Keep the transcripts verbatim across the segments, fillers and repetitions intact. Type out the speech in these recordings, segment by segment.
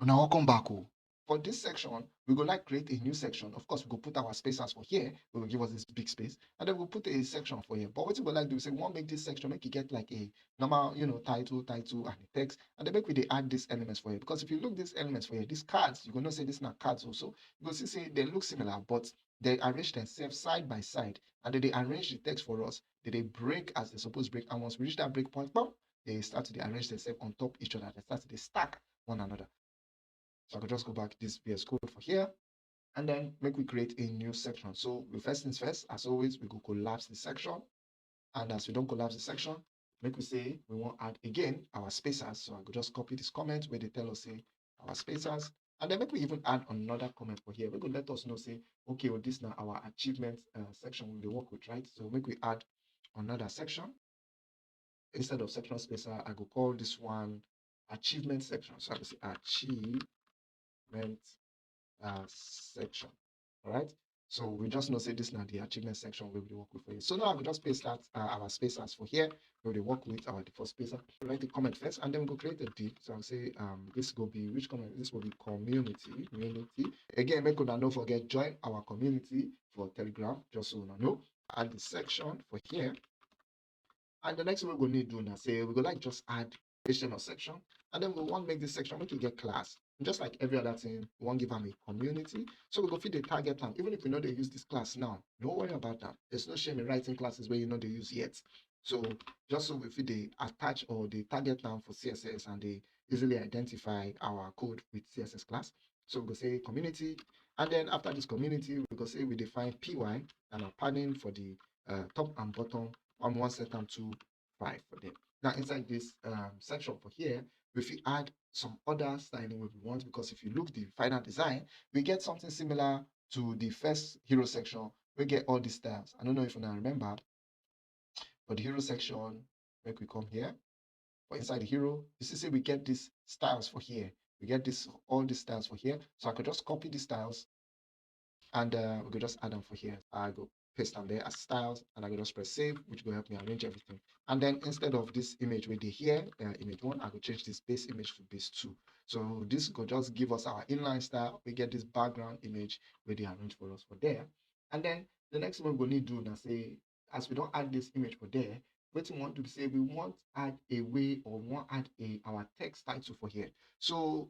Now welcome back. Oh. For this section, we go like create a new section. Of course, we go put our spacers for here. We will give us this big space, and then we'll put a section for here. But what we go like do is say we want make this section make it get like a normal, you know, title, title, and the text, and then make we dey add these elements for here. Because if you look these elements for here, these cards, you go know say this na cards also. You go see say they look similar, but they arrange themselves side by side, and then they arrange the text for us. They dey break as they suppose break, and once we reach that break point, bam, they start to dey arrange themselves on top each other. They start to dey stack one another. So I could just go back this V S Code for here, and then make we create a new section. So the first things first, as always, we go collapse the section. And as we don't collapse the section, make we say we want add again our spacers. So I could just copy this comment where they tell us say our spacers, and then make we even add another comment for here. We go let us know say, okay, well, this now our achievement uh, section we dey work with, right? So make we add another section. Instead of section spacer, I go call this one achievement section. So I go say achievement uh, section. All right. So we just know say this now the achievement section we will work with for you. So now I will just paste that uh, our spacers for here. We will work with our default spacer. Write the comment first, and then we go create a div. So I'll say um this will be which comment? This will be community. Community. Again, make una no forget join our community for Telegram. Just so you know, add the section for here. And the next thing we go need do now say we go like just add H T M L section, and then we want make this section make it get class. And just like every other thing, we want give them a community. So we go fit the target them. Even if we know they use this class now, don't worry about that. There's no shame in writing classes where you know they use yet. So just so we fit the attach or the target them for C S S and they easily identify our code with C S S class. So we go say community. And then after this community, we go say we define P Y and a padding for the uh, top and bottom. And we want set them to five for them. Now inside this um, section for here, we fit add some other styling we want, because if you look the final design, we get something similar to the first hero section. We get all these styles. I don't know if you now remember, but the hero section, make we come here. For inside the hero, you see say we get these styles for here. We get this all these styles for here. So I could just copy these styles and uh, we could just add them for here. I go paste them there as styles and I go just press save, which will help me arrange everything. And then instead of this image with the here, uh, image one, I go change this base image to base two. So this could just give us our inline style. We get this background image where they arrange for us for there. And then the next one we need to do now say, as we don't add this image for there, what we want to say, we want add a way or we want add a our text title for here. So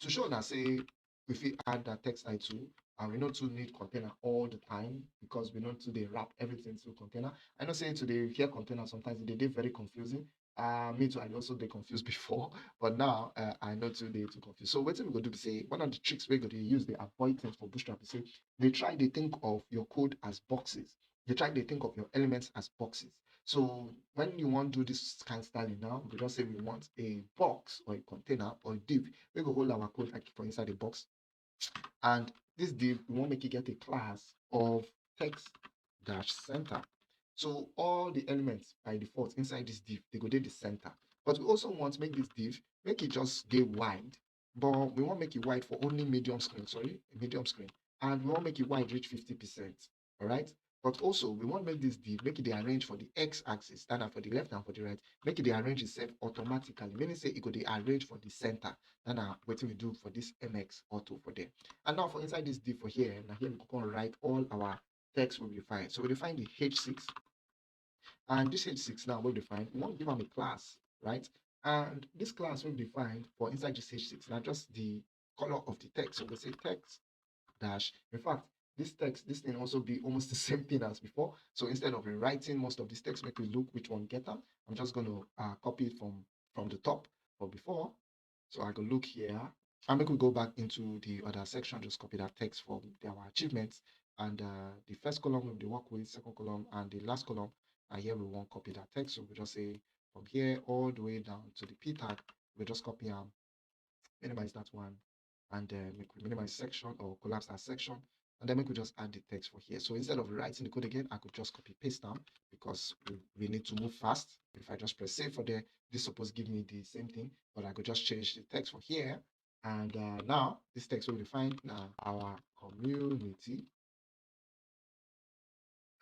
to show that say if we add that text title and we not to need container all the time because we not to they wrap everything to container. I know say today here container sometimes they did very confusing. Uh, me too, I also they confused before, but now uh, I know too they too confused. So what we go do be say one of the tricks we go to use the avoid things for Bootstrap is say they try they think of your code as boxes. They try they think of your elements as boxes. So when you want to do this kind of styling now, we just say we want a box or a container or a div. We go hold our code like for inside a box. And this div, we want make it get a class of text dash center. So all the elements by default inside this div, they go to the center. But we also want to make this div, make it just get wide. But we want make it wide for only medium screen, sorry, medium screen. And we want make it wide reach fifty percent, all right? But also, we want make this div, make it the arrange for the x-axis, that are for the left and for the right, make it the arrange itself automatically, meaning say it go the arrange for the center, that are what we do for this M X auto for there. And now for inside this div for here, now here we can write all our text will be defined. So we define the H six, and this H six now will define, we want to give them a class, right? And this class will be defined for inside this H six, not just the color of the text. So we say text dash. In fact, this text, this thing also be almost the same thing as before. So instead of rewriting most of this text, make we look which one get them. I'm just going to uh, copy it from from the top for before. So I go look here. And make we go back into the other section, just copy that text for the, our achievements. And uh, the first column will be the work with, second column, and the last column. And here we won't copy that text. So we just say from here all the way down to the P tag, we just copy them, minimize that one, and uh, make we minimize section or collapse that section. And then make we just add the text for here. So instead of writing the code again, I could just copy paste them because we, we need to move fast. If I just press save for there, this supposed give me the same thing, but I could just change the text for here. And uh, now this text will define now our community.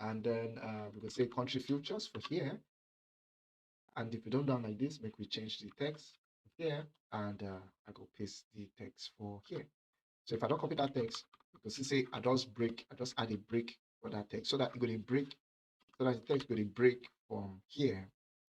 And then uh, we could say country futures for here. And if we don't done like this, make we change the text. here, and uh, I go paste the text for here. So if I don't copy that text, you can see say I just break, I just add a break for that text so that it go dey break, so that the text go dey break from here.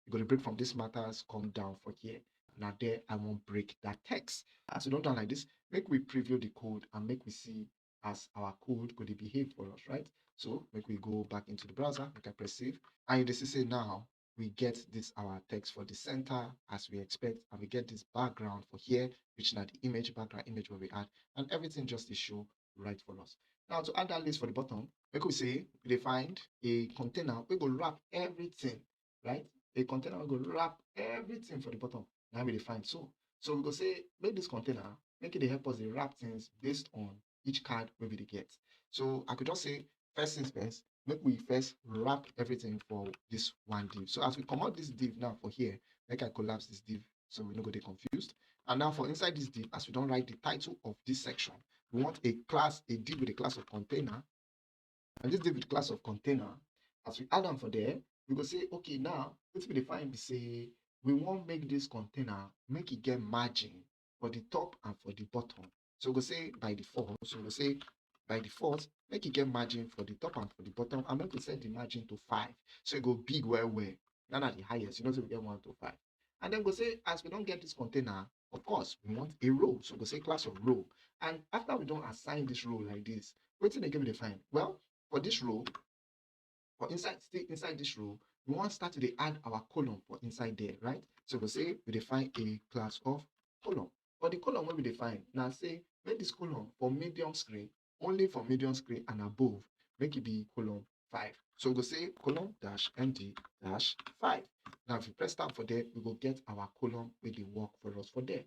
It go dey break from this matters come down for here. Now there I won't break that text. As we don't done like this, make we preview the code and make we see as our code go dey behave for us, right? So make we go back into the browser, make I press save. And you see say now we get this our text for the center as we expect, and we get this background for here, which na the image, background image where we add, and everything just dey show right for us. Now to add that list for the bottom, make we say we dey find a container wey go wrap everything, right? A container wey go wrap everything for the bottom. Now we dey find so. So we go say make this container make it dey help us dey wrap things based on each card wey we dey get. So I could just say first things first, make we first wrap everything for this one div. So as we comot this div now for here, make I collapse this div so we no go dey confused. And now for inside this div, as we don write the title of this section, we want a class, a div with a class of container. And this div with class of container, as we add am for there, we go say, okay, now wetin we dey find be say we wan make this container make e get margin for the top and for the bottom. So we go say by default, so we go say by default, make e get margin for the top and for the bottom, and make we set the margin to five. So e go big well well. That na the highest. You know say we get one to five. And then we go say, as we don get this container, of course, we want a row. So we go say class of row. And after we don assign this row like this, wetin again we dey find? Well, for this row, for inside, still inside this row, we wan start to dey add our column for inside there, right? So we go say we dey find a class of column. For the column wey we dey find, na say make this column for medium screen, only for medium screen and above, make e be column five. So we go say column dash M D dash five. Now if we press tab for there, we go get our column wey dey work for us for there.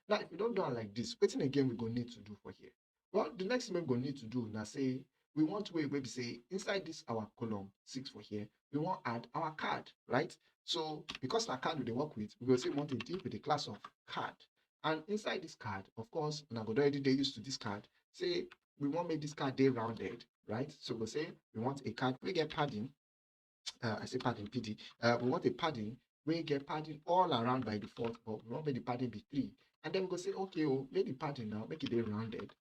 Now if we don do am like this, wetin again we go need to do for here? Well, the next thing we go need to do na say we want way wey be say inside this our column six for here, we wan add our card, right? So because na card we dey work with, we go say we want a div with the class of card. And inside this card, of course, una go don already dey used to this card. Say we wan make this card dey rounded, right? So we go say we want a card wey get padding. Uh, I say padding, P D. Uh, we want a padding wey get padding all around by default, but we wan make the padding be three. And then we go say, okay, oh, make the padding now, make e dey rounded.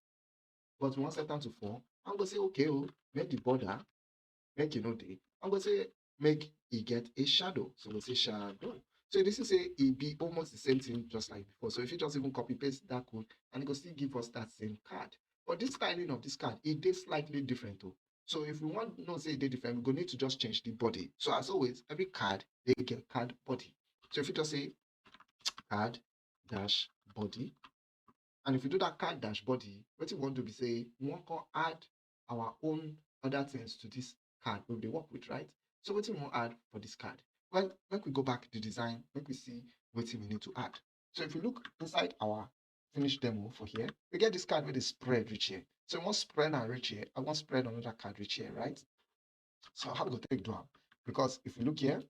But we wan set am to four. And we go say, okay, oh, make the border, make e no dey. And we go say, make e get a shadow. So we go say shadow. So this is say e be almost the same thing just like before. So if you just even copy paste that code, and e go still give us that same card. But this styling of this card, e dey slightly different o. So if we wan know say e dey different, we go need to just change the body. So as always, every card dey get card body. So if you just say card dash body, and if you do that card dash body, wetin we wan do be say we wan come add our own other things to this card wey we dey work with, right? So wetin we wan add for this card? Well, make we go back the design, make we see wetin we need to add. So if you look inside our finish demo for here, we get this card wey dey spread reach here. So we wan spread am reach here. I wan spread another card reach here, right? So how we go take do am? Because if you look here,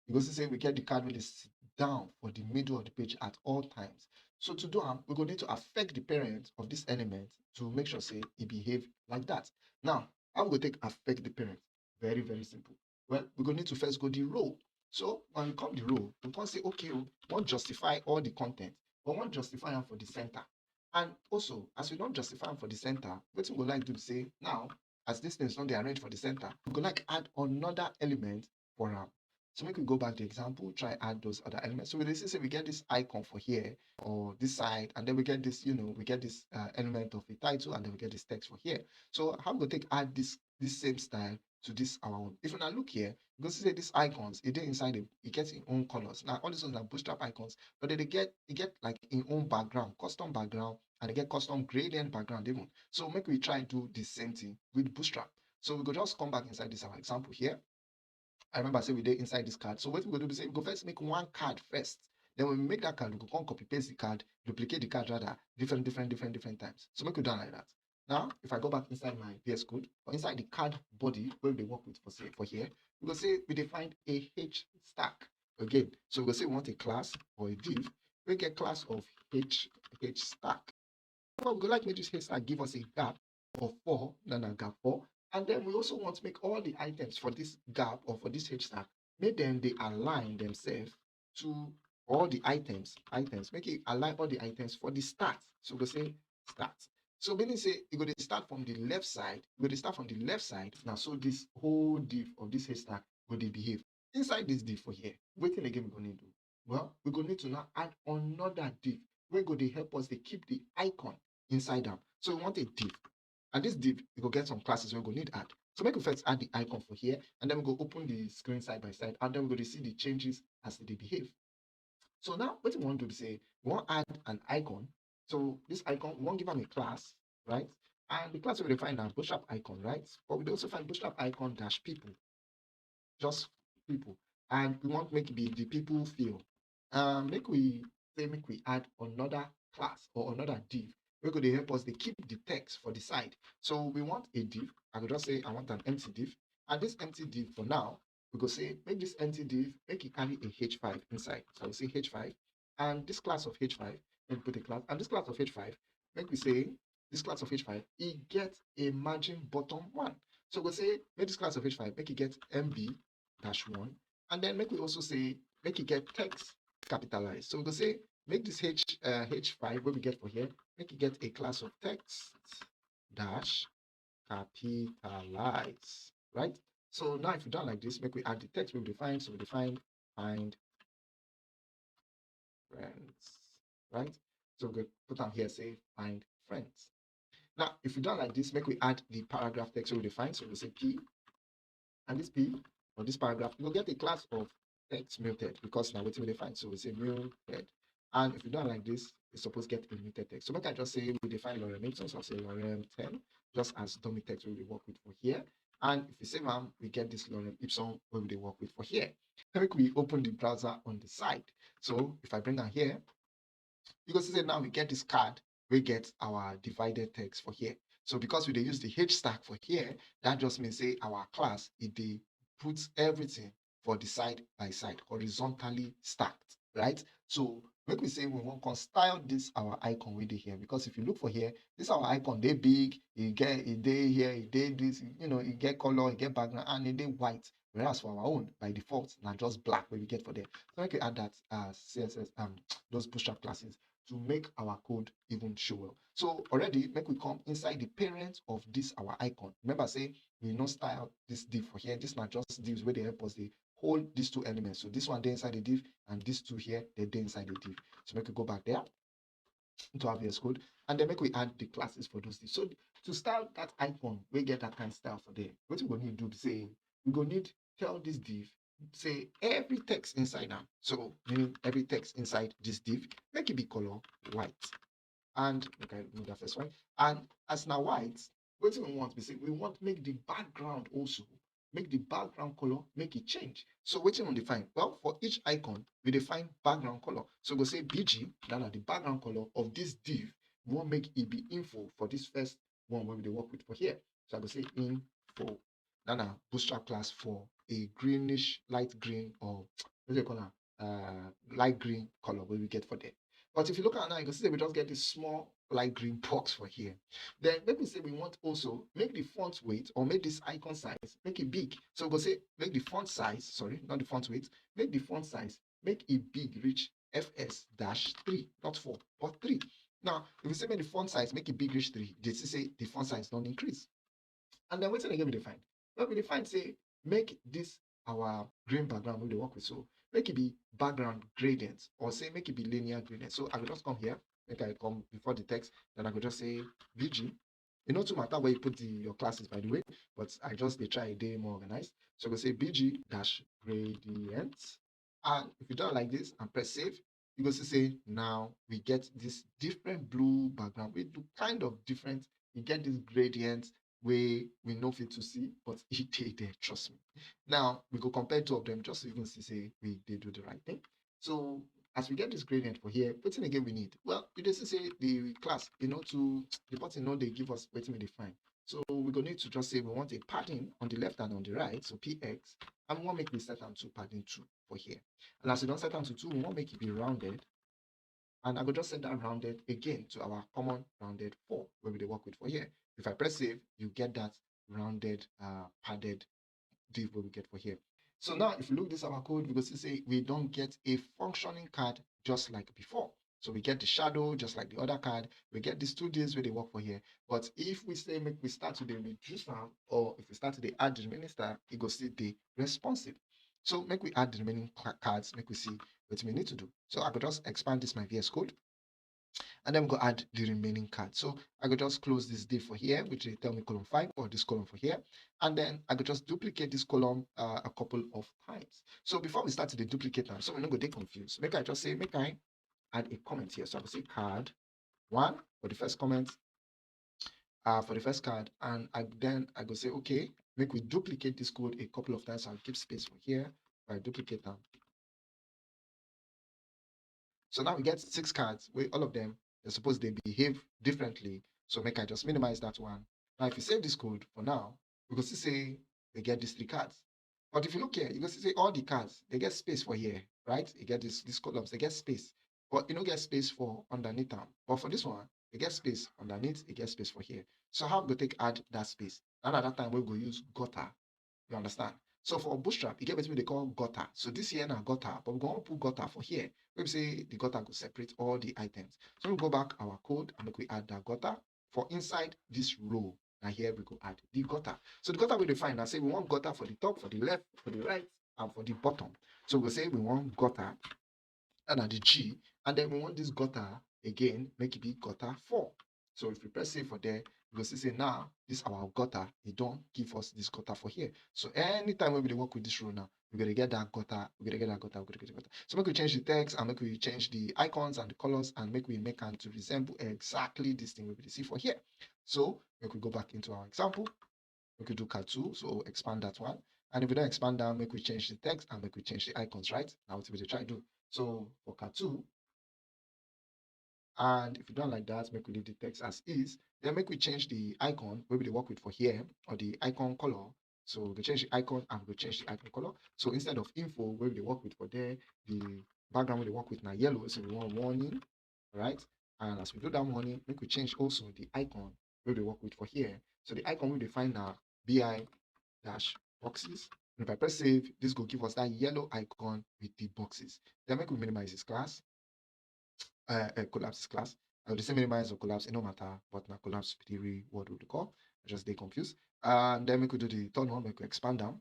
you go see say we get the card wey dey sit down for the middle of the page at all times. So to do am, we go need to affect the parent of this element to make sure say e behave like that. Now, how we go take affect the parent? Very, very simple. Well, we go need to first go the row. So when we come the row, we come say, okay, we wan justify all the content, but we wan justify am for the center. And also, as we don justify am for the center, wetin we go like do be say now, as these things don dey arranged for the center, we go like add another element for am. So make we go back the example, try add those other elements. So we dey see say we get this icon for here or this side, and then we get this, you know, we get this uh, element of a title, and then we get this text for here. So how we go take add this this same style to this our own? If una look here, you go see say these icons, e dey inside, e get im own colors. Now all these ones are Bootstrap icons, but they dey get e get like im own background, custom background, and e get custom gradient background even. So make we try do the same thing with Bootstrap. So we go just come back inside this our example here. I remember say we dey inside this card. So wetin we go do be say we go first make one card first. Then when we make that card, we go come copy paste the card, duplicate the card rather, different, different, different, different times. So make we do am like that. Now, if I go back inside my V S Code, or inside the card body wey we dey work with for say for here, we go say we dey find a H stack again. So we go say we want a class or a div wey get class of H H stack. Now we go like make this H stack give us a gap of four, na na gap four, and then we also want make all the items for this gap or for this H stack make dem dey align themselves to all the items, items, make it align all the items for the start. So we go say start. So meaning say you go dey start from the left side, you go dey start from the left side. Now, so this whole div of this haystack go dey behave. Inside this div for here, wetin again we go need do? Well, we go need to now add another div wey go dey help us dey keep the icon inside am. So we want a div. And this div, we go get some classes wey we go need add. So make we first add the icon for here, and then we go open the screen side by side, and then we go dey see the changes as e dey behave. So now, wetin we wan do be say we wan add an icon. So this icon, we wan give am a class, right? And the class wey we dey find na Bootstrap icon, right? But we dey also find Bootstrap icon dash people, just people. And we want make e be the people field. Um, make we say make we add another class or another div wey go dey help us dey keep the text for the side. So we want a div. I go just say I want an empty div. And this empty div for now, we go say make this empty div make e carry a H five inside. So we say H five. And this class of H five, make we put a class. And this class of H five, make we say this class of H five, e get a margin bottom one. So we go say make this class of H five, make e get M B dash one. And then make we also say make e get text capitalized. So we go say make this H, uh, H five wey we get for here, make e get a class of text dash capitalize, right? So now if we done like this, make we add the text wey we dey find. So we dey find, find friends, right? So we go put am here, say find friends. Now, if we done like this, make we add the paragraph text wey we dey find. So we say P, and this P, or this paragraph, you go get a class of text muted because na wetin we dey find. So we say muted. And if we done like this, e suppose get a muted text. So make I just say we dey find lorem ipsum, so I say lorem ten, just as dummy text wey we dey work with for here. And if we save am, we get this lorem ipsum wey we dey work with for here. Then make we open the browser on the side. So if I bring am here, you go see say now we get this card wey get our divided text for here. So because we dey use the H stack for here, that just means say our class, e dey put everything for the side by side, horizontally stacked, right? So make we say we wan come style this our icon wey dey here, because if you look for here, this our icon dey big, e get, e dey here, e dey this, you know, e get color, e get background, and e dey white. Whereas for our own, by default, na just black wey we get for there. So make we add that, uh, C S S, um, those Bootstrap classes to make our code even show well. So already, make we come inside the parent of this our icon. Remember say we no style this div for here. This na just divs wey dey help us dey hold these two elements. So this one dey inside the div, and these two here, they dey inside the div. So make we go back there into our V S Code, and then make we add the classes for those divs. So to style that icon, we get that kind of style for there. Wetin we go need do be say we go need tell this div say every text inside am. So meaning every text inside this div, make e be color white. And make I remove that first one. And as na white, wetin we want be say we want make the background also, make the background color, make e change. So wetin we dey find? Well, for each icon, we dey find background color. So we go say B G, that na the background color of this div. We wan make e be info for this first one wey we dey work with for here. So I go say info. That na Bootstrap class for a greenish, light green, or what do you call am? Uh, light green color wey we get for there. But if you look at now, you can see that we just get this small light green box for here. Then make we say we want also make the font weight, or make this icon size, make it big. So we go say make the font size, sorry, not the font weight, make the font size, make it big reach F S dash three, not four, but three. Now, if we say make the font size make it big reach three, they still say the font size don increase. And then wetin again we dey find? Well, we dey find say make this our green background wey we dey work with so, make it be background gradient, or say make it be linear gradient. So I go just come here, make I come before the text, then I go just say V G. E no too matter where you put the, your classes, by the way, but I just dey try dey more organized. So I go say B G dash gradient. And if you done like this and press save, you go see say now we get this different blue background. We do kind of different. You get this gradient wey we no fit to see, but e dey there, trust me. Now we go compare two of them just to even see say we dey do the right thing. So as we get this gradient for here, wetin again we need? Well, we dey see say the class, you know, to the button no dey give us wetin we dey find. So we go need to just say we want a padding on the left and on the right, so P X, and we wan make we set am to padding two for here. And as we don set am to two, we wan make it be rounded. And I go just set that rounded again to our common rounded four wey we dey work with for here. If I press save, you get that rounded, uh, padded div wey we get for here. So now, if you look this our code, we go see say we don get a functioning card just like before. So we get the shadow just like the other card. We get these two deals wey dey work for here. But if we say make we start to dey reduce am, or if we start to dey add the remaining star, e go still dey responsive. So make we add the remaining cla- cards, make we see wetin we need to do. So I go just expand this my V S Code, and then go add the remaining card. So I go just close this div for here, which dey tell me column five, or this column for here. And then I go just duplicate this column uh, a couple of times. So before we start to dey duplicate am, so we no go dey confused. Make I just say, make I add a comment here. So I go say card one for the first comment, uh, for the first card. And I, then I go say, okay, make we duplicate this code a couple of times. So I'll keep space for here. I duplicate am. So now we get six cards, where all of them, they're supposed they behave differently. So make I just minimize that one. Now, if you save this code for now, we go see say we get these three cards. But if you look here, you go see say all the cards, they get space for here, right? You get this, these columns, they get space. But you no get space for underneath them. But for this one, you get space underneath, you get space for here. So how we go take add that space? Another time we go use gutter. You understand? So for Bootstrap, you get wetin we dey call gutter. So this here na gutter, but we go wan put gutter for here. Wey be say the gutter go separate all the items. So we go back our code and make we add that gutter for inside this row. Now here we go add the gutter. So the gutter we define now say we want gutter for the top, for the left, for the right, and for the bottom. So we say we want gutter, and at the G, and then we want this gutter again, make it be gutter four. So if we press save for there, you go see say now this our gutter, e don give us this gutter for here. So anytime we dey work with this row now, we gonna get that gutter, we gonna get that gutter, we gonna get that gutter. So make we change the text and make we change the icons and the colors and make we make am to resemble exactly this thing we dey see for here. So make we go back into our example. Make we do card two, so expand that one. And if we don't expand down, make we change the text and make we change the icons, right? Now what we dey try do. So for card two, and if you don't like that, make we leave the text as is. Then make we change the icon wey we dey work with for here, or the icon color. So we go change the icon and we go change the icon color. So instead of info wey we dey work with for there, the background wey we dey work with na yellow. So we want warning, right? And as we do that warning, make we change also the icon wey we dey work with for here. So the icon wey we dey find na B I dash boxes. And if I press save, this go give us that yellow icon with the boxes. Then make we minimize this class, uh, uh, collapse this class. I go dey say minimize or collapse, e no matter, but na collapse be the real word we dey call. I just dey confused. And then make we do the third one, make we expand am.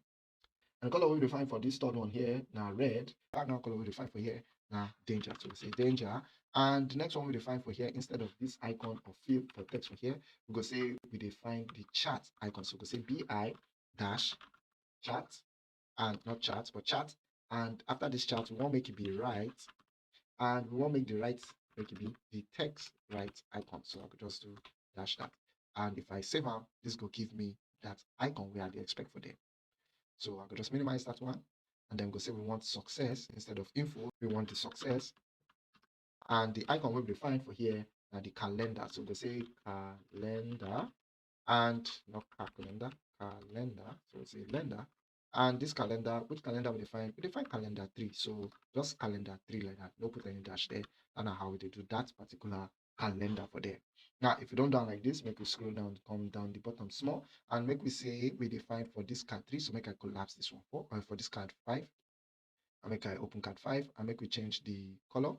And the color we define for this third one here na red. Background color we define for here na danger. So we say danger. And the next one we define for here, instead of this icon or field for text for here, we go say we define the chart icon. So we go say B I dash chart, and not chart, but chart. And after this chart, we want make it be right. And we want make the right, make it be the text right icon. So I could just do dash that. And if I save am, this go give me that icon wey I dey expect for there. So I could just minimize that one. And then go say we want success instead of info. We want the success. And the icon wey we find for here na the calendar. So we go say calendar and not calendar, calendar. So we say lender. And this calendar, which calendar we dey find? We dey find calendar three. So just calendar three like that. No put any dash there. And na how we dey do that particular calendar for there. Now, if you don't down like this, make we scroll down, come down the bottom small, and make we say we dey find for this card three. So make I collapse this one for, uh, for this card five. And make I open card five and make we change the color.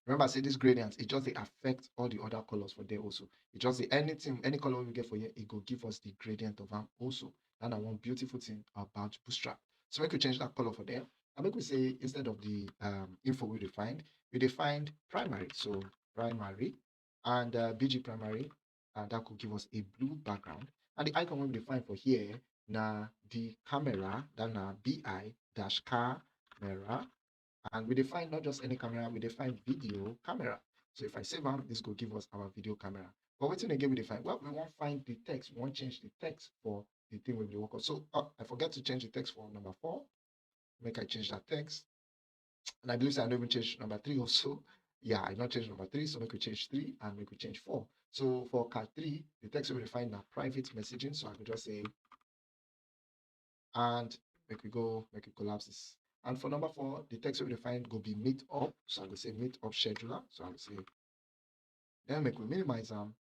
Remember, say this gradient, it just dey affect all the other colors for there also. It just say anything, any color we get for here, it go give us the gradient of am also. That na one beautiful thing about Bootstrap. So make we change that color for there. And make we say instead of the um, info we dey find, we dey find primary. So primary and uh, B G primary, and that could give us a blue background. And the icon we dey find for here na the camera, that na B I dash camera. And we dey find not just any camera, we dey find video camera. So if I save am, this go give us our video camera. But wetin again we dey find? Well, we wan find the text, we wan change the text for the thing wey we dey work on. So uh, I forget to change the text for number four. Make I change that text. And I believe say I no even change number three also. Yeah, I no change number three, so make we change three and make we change four. So for card three, the text wey we dey find na private messaging. So I go just say, and make we go, make we collapse this. And for number four, the text wey we dey find go be meet up. So I go say meet up scheduler. So I go say, then make we minimize am.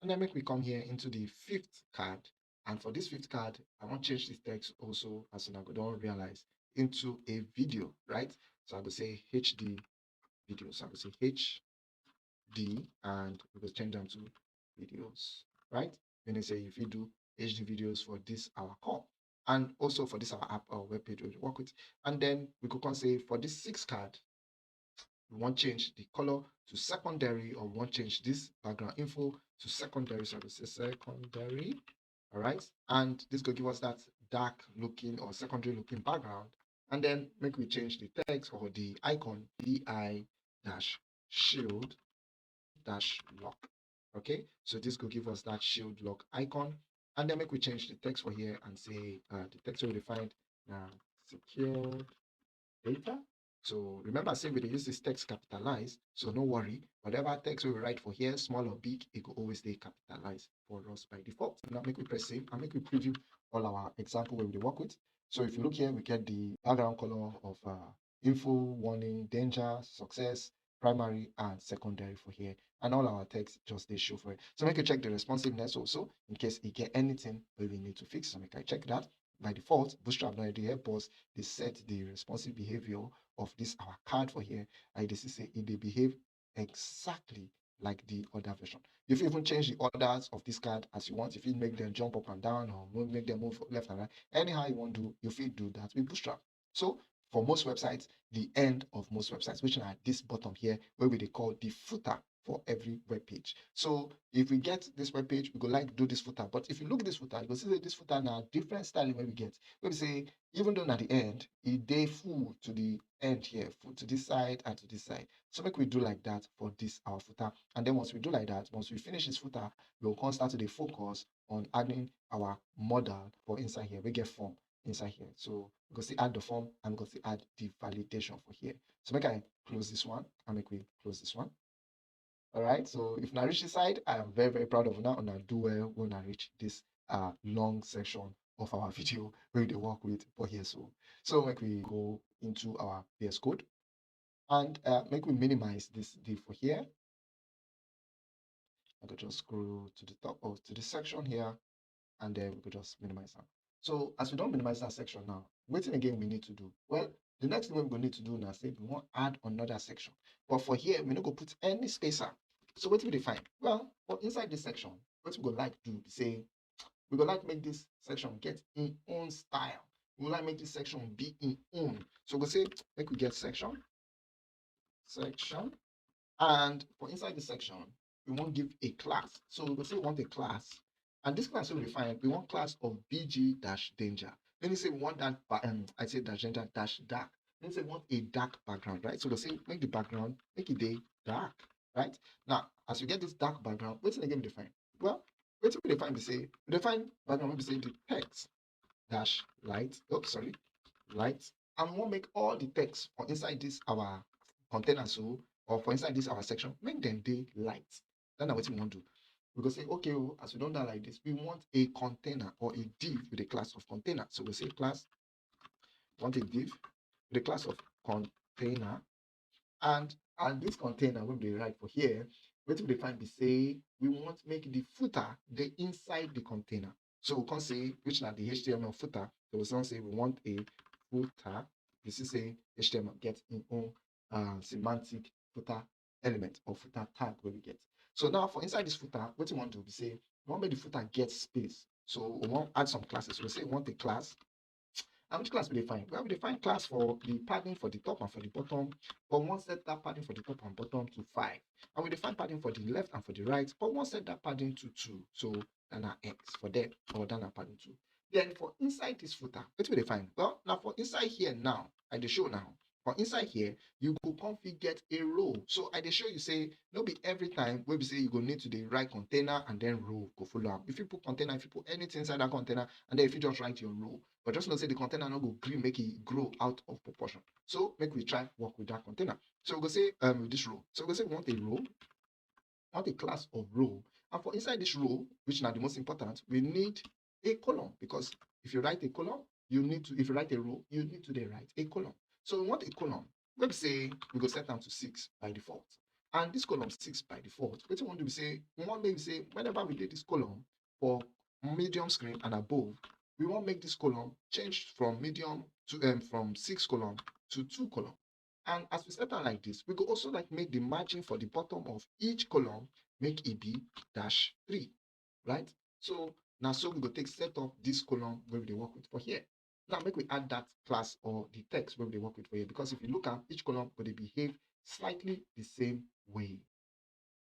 And then make we come here into the fifth card. And for this fifth card, I wan change the text also, as una go don realize into a video, right? So I go say H D video. So I go say H D and we go change them to videos, right? Meaning say if you do H D videos for this our call and also for this our app or web page we work with, and then we could come say for this six card, we want change the color to secondary or we want change this background info to secondary. So I go say secondary, all right? And this go give us that dark looking or secondary looking background. And then make we change the text or the icon B I dash shield dash lock. Okay, so this go give us that shield lock icon. And then make we change the text for here and say uh, the text we defined now secured data. So remember, say we dey use this text capitalize, so no worry. Whatever text we write for here, small or big, it go always dey capitalized for us by default. Now make we press save and make we preview all our example where we dey work with. So if you look here, we get the background color of uh, info, warning, danger, success, primary, and secondary for here. And all our text just dey show for it. So make you check the responsiveness also in case you get anything where we need to fix. So make I check that. By default, Bootstrap now dey help us dey set the responsive behavior of this our card for here. I dey see say e dey behave exactly like the other version. You fit even change the orders of this card as you want. You fit make them jump up and down or mo- make them move left and right. Anyhow you want do, you fit do that with Bootstrap. So for most websites, the end of most websites, which are this bottom here, where we dey call the footer for every web page. So if we get this web page, we go like do this footer. But if you look this footer, you go see say this footer na different styling wey we get. Wey be say even though na the end, e dey full to the end here, full to this side and to this side. So make we do like that for this our footer. And then once we do like that, once we finish this footer, we go come start to dey focus on adding our modal for inside here. We get form inside here. So we go still add the form and we go still add the validation for here. So make I close this one and make we close this one. All right, so if una reach this side, I am very, very proud of una. Una do well when una reach this uh, long section of our video where we dey work with for here. So, so make we go into our V S Code and uh, make we minimize this div for here. I could just scroll to the top of to the section here, and then we could just minimize that. So as we don minimize that section now, wetin again we need to do? Well, the next thing wey we go need to do na say we wan add another section. But for here, we no go put any spacer. So wetin we dey find? Well, for inside this section, wetin we go like do be say we go like make this section get im own style. We go like make this section be im own. So we go say make we get section, section, and for inside the section, we wan give a class. So we go say we want a class, and this class wey we find, we want class of B G dash danger. Meaning say we want that ba- um, I say dash danger dash dark. Meaning say we want a dark background, right? So we go say make the background make e dey dark, right? Now, as we get this dark background, wetin again we dey find? Well, wetin we dey find be say we dey find background wey be say the text dash light. Oh, sorry, light. And we wan make all the text for inside this our container so or for inside this our section make dem dey light. That na wetin we wan do. We go say okay o, as we don do am like this, we want a container or a div with a class of container. So we say class want a div with a class of container, and and this container wey we dey write for here, wetin we dey find be say we want make the footer dey inside the container. So we come say which na the H T M L footer. So we come say we want a footer. You see say H T M L get im own uh, semantic footer element or footer tag wey we get. So now for inside this footer, wetin we wan do be say we wan make the footer get space. So we wan add some classes. We say we want a class. And which class we dey find? Well, we dey find class for the padding for the top and for the bottom, but we wan set that padding for the top and bottom to five. And we dey find padding for the left and for the right, but we wan set that padding to two. So and na X for there, or that na padding two. Then for inside this footer, wetin we dey find? Well, now for inside here now, I dey show now. For inside here, you go come fit get a row. So I dey show you say no be every time wey be say you go need to dey write container and then row go follow am. If you put container, if you put anything inside that container, and then if you just write your row, but just know say the container no go gree make e grow out of proportion. So make we try work with that container. So we go say um with this row. So we go say we want a row, want a class of row. And for inside this row, which na the most important, we need a column, because if you write a column, you need to, if you write a row, you need to then write a column. So we want a column. Let's say we go set am to six by default. And this column six by default, wetin we wan do be say, we wan make say whenever we get this column for medium screen and above, we wan make this column change from medium to, um, from six column to two column. And as we set am like this, we go also like make the margin for the bottom of each column make e be dash three, right? So na so we go take set up this column wey we dey work with for here. Now make we add that class or the text wey we dey work with for here, because if you look am, each column go dey behave slightly the same way.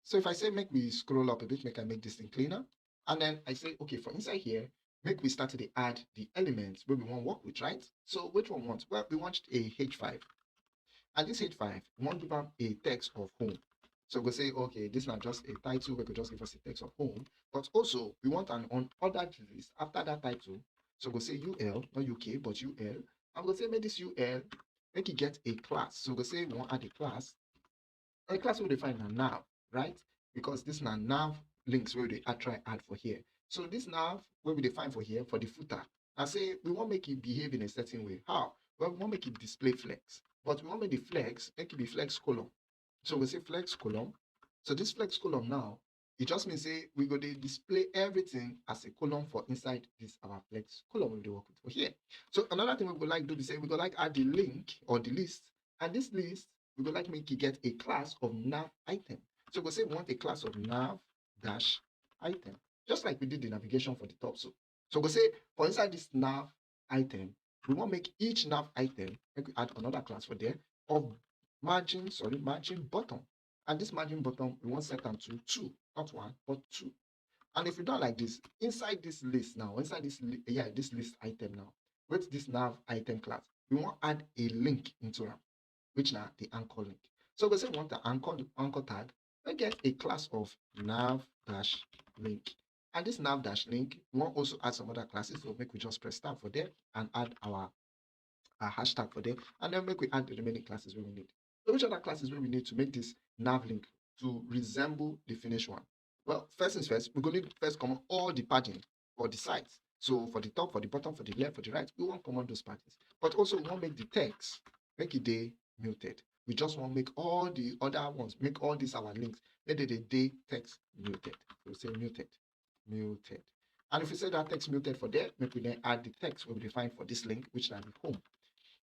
So if I say make we scroll up a bit, make I make this thing cleaner. And then I say, okay, for inside here, make we start to dey add the elements wey we wan work with, right? So which one we want? Well, we want a H five. And this H five, we wan give am a text of home. So we go say, okay, this na just a title, we go just give us a text of home. But also, we want an unordered list after that title. So we go say U L, not U K, but U L. And we go say make this U L, make e get a class. So we go say we wan add a class. A class wey we dey find na nav, right? Because this na nav links wey we dey add, try add for here. So this nav wey we dey find for here for the footer, I say we wan make e behave in a certain way. How? Well, we wan make e display flex, but we wan make the flex, make e be flex column. So we say flex column. So this flex column now, e just mean say we go dey display everything as a column for inside this our flex column wey we dey work with for here. So another thing we go like do be say we go like add the link or the list, and this list, we go like make e get a class of nav item. So we go say we want a class of nav dash item, just like we did the navigation for the top. So, so we go say for inside this nav item, we wan make each nav item, make we add another class for there of margin, sorry, margin bottom. And this margin bottom, we wan set am to two, not one, but two. And if we done like this, inside this list now, inside this li-, yeah, this list item now, with this nav item class, we wan add a link into am, which na the anchor link. So we say we want an anchor, anchor tag, we get a class of nav dash link. And this nav dash link, we wan also add some other classes. So make we just press tab for there and add our, our hashtag for there. And then make we add the remaining classes wey we need. So which other classes wey we need to make this nav link to resemble the finished one? Well, first things first, we go need first comot all the padding for the sides. So for the top, for the bottom, for the left, for the right, we wan comot those paddings. But also we wan make the text, make e dey muted. We just wan make all the other ones, make all these our links, make they dey, dey text muted. We say muted, muted. And if we say that text muted for there, make we then add the text wey we dey find for this link, which na the home.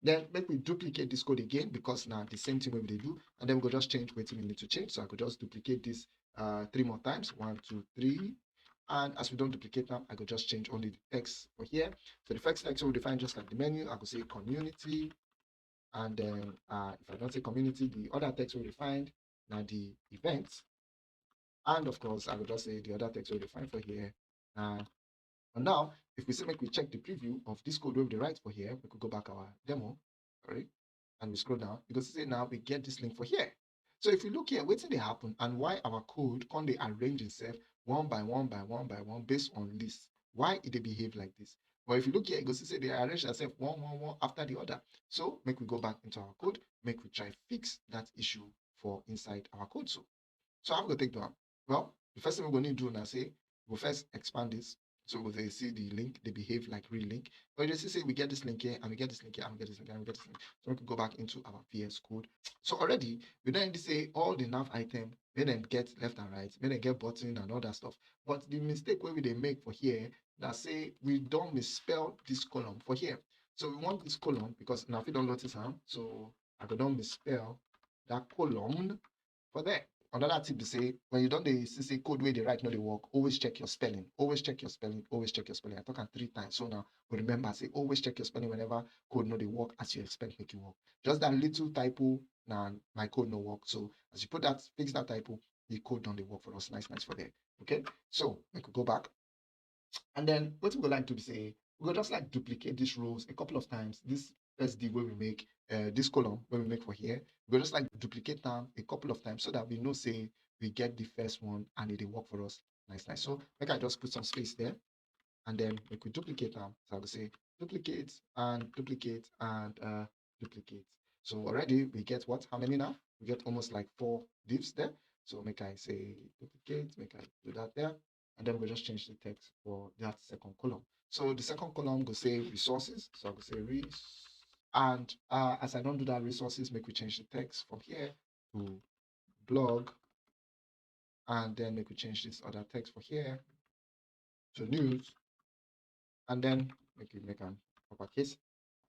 Then make we duplicate this code again, because na the same thing wey we dey do, and then we go just change wetin we need to change. So I go just duplicate this, uh, three more times, one, two, three. And as we don duplicate am, I go just change only the text for here. So the first text wey we dey find, just like the menu, I go say community. And then, uh, if I don say community, the other text wey we dey find na the event. And of course, I go just say the other text wey we dey find for here. Uh, and now, if we say make we check the preview of this code wey we dey write for here, we could go back our demo, sorry, and we scroll down, you go see say now we get this link for here. So if you look here, wetin dey happen and why our code come dey arrange itself one by one by one by one based on list, why e dey behave like this? But if you look here, you go see say they arrange themselves one, one, one after the other. So make we go back into our code, make we try fix that issue for inside our code. So, so how we go take do am? Well, the first thing we go need do na say we go first expand this. So we go dey see the link, they behave like real link. But you dey see say we get this link here, and we get this link here, and we get this link here, and we get this link. So we can go back into our V S Code. So already, we don already say all the nav item, make dem get left and right, make dem get button and all that stuff. But the mistake wey we dey make for here na say we don misspell this column for here. So we want this column, because una fit don notice am. So I go don misspell that column for there. Another tip be say, when you don dey see say code wey dey write no dey work, always check your spelling. Always check your spelling. Always check your spelling. I talk am three times. So now we remember say always check your spelling whenever code no dey work as you expect make e work. Just that little typo, na my code no work. So as you put that, fix that typo, the code don dey work for us. Nice, nice for there. Okay, so make we go back. And then what we go like do be say, we go just like duplicate these rows a couple of times. This first div wey we make, uh, this column wey we make for here, we go just like duplicate am a couple of times so that we know say we get the first one and e dey work for us. Nice, nice. So make I just put some space there, and then make we duplicate am. So I go say duplicate and duplicate and, uh, duplicate. So already we get what? How many now? We get almost like four divs there. So make I say duplicate, make I do that there. And then we just change the text for that second column. So the second column go say resources. So I go say res-, and, uh, as I don do that resources, make we change the text from here to blog. And then make we change this other text for here to news. And then Make we make am uppercase.